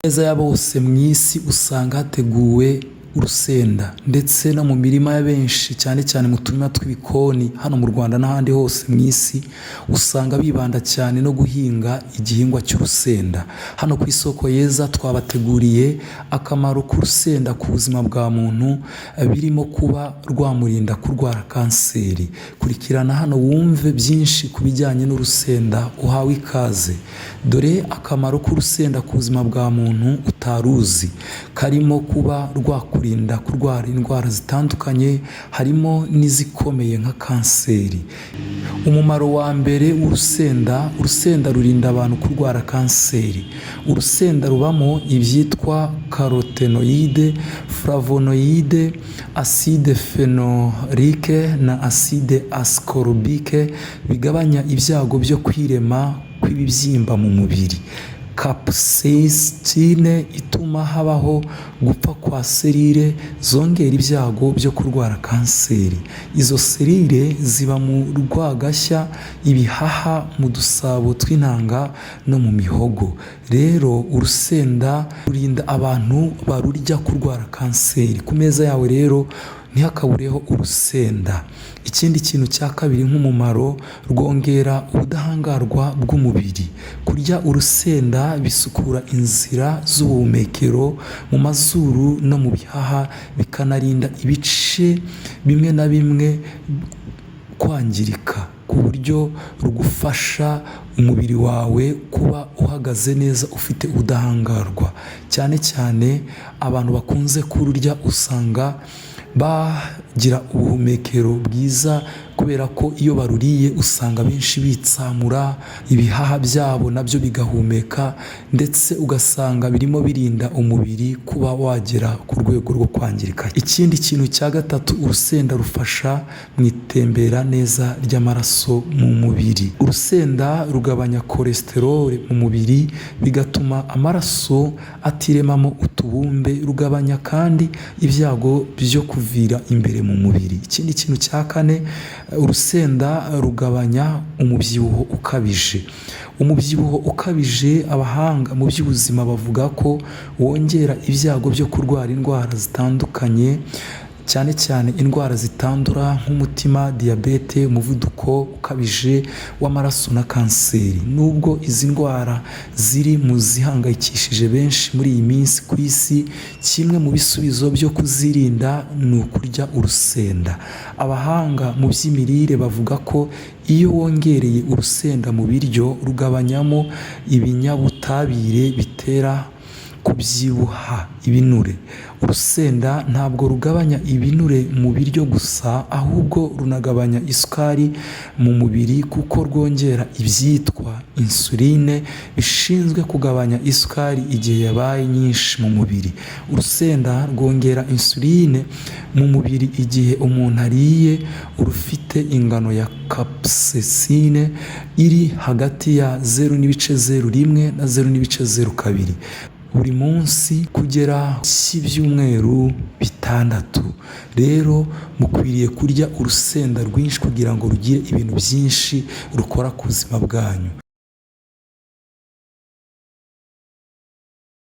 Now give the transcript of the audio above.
Meza ya bose mu isi usanga hateguwe urusenda, ndetse no mu mirima ya benshi, cyane cyane mu turima tw'ibikoni hano mu Rwanda n'ahandi hose mu isi, usanga bibanda cyane no guhinga igihingwa cy'urusenda. Hano ku Isoko Yeza twabateguriye akamaro k'urusenda ku buzima bwa muntu, birimo kuba rwamurinda kurwara kanseri. Kurikirana hano wumve byinshi ku bijyanye n'urusenda, uhawe ikaze. Dore akamaro k'urusenda ku buzima bwa muntu utari uzi, karimo kuba rwakurinda kurwara indwara zitandukanye, harimo n'izikomeye nka kanseri. Umumaro wa mbere w'urusenda: urusenda rurinda abantu kurwara kanseri. Urusenda rubamo ibyitwa carotenoïde, flavonoïde, acide phénolique na acide ascorbique, bigabanya ibyago byo kwirema kw'ibibyimba mu mubiri. Capsaïcine ituma habaho gupfa kwa serire zongera ibyago byo kurwara kanseri. Izo serire ziba mu rwagashya, ibihaha, mu dusabo tw'intanga no mu mihogo. Rero urusenda rurinda abantu barurya kurwara kanseri. Ku meza yawe rero ntihakabureho urusenda. Ikindi kintu cya kabiri nk'umumaro, rwongera ubudahangarwa bw'umubiri. Kurya urusenda bisukura inzira z'ubuhumekero mu mazuru no mu bihaha, bikanarinda ibice bimwe na bimwe kwangirika, ku buryo rugufasha umubiri wawe kuba uhagaze neza, ufite ubudahangarwa. Cyane cyane abantu bakunze kururya usanga bagira ubuhumekero bwiza, kubera ko iyo baruriye usanga benshi bitsamura, ibihaha byabo nabyo bigahumeka, ndetse ugasanga birimo birinda umubiri kuba wagera ku rwego rwo kwangirika. Ikindi kintu cya gatatu, urusenda rufasha mu itembera neza ry'amaraso mu mubiri. Urusenda rugabanya cholesterol mu mubiri, bigatuma amaraso atiremamo utubumbe. Rugabanya kandi ibyago byo kuvira imbere mu mubiri. Ikindi kintu cya kane, urusenda rugabanya umubyibuho ukabije. Umubyibuho ukabije, abahanga mu by'ubuzima bavuga ko wongera ibyago byo kurwara indwara zitandukanye, cyane cyane indwara zitandura nk'umutima, diyabete, umuvuduko ukabije w'amaraso na kanseri. Nubwo izi ndwara ziri mu zihangayikishije benshi muri iyi minsi ku isi, kimwe mu bisubizo byo kuzirinda ni ukurya urusenda. Abahanga mu by'imirire bavuga ko iyo wongereye urusenda mu biryo, rugabanyamo ibinyabutabire bitera kubyibuha, ibinure. Urusenda ntabwo rugabanya ibinure mu biryo gusa, ahubwo runagabanya isukari mu mubiri, kuko rwongera ibyitwa insuline bishinzwe kugabanya isukari igihe yabaye nyinshi mu mubiri. Urusenda rwongera insuline mu mubiri igihe umuntu ariye urufite ingano ya capsaïcine iri hagati ya 0.01 na 0.02 buri munsi kugera cy'ibyumweru 6. Rero mukwiriye kurya urusenda rwinshi kugira ngo rugire ibintu byinshi rukora ku buzima bwanyu.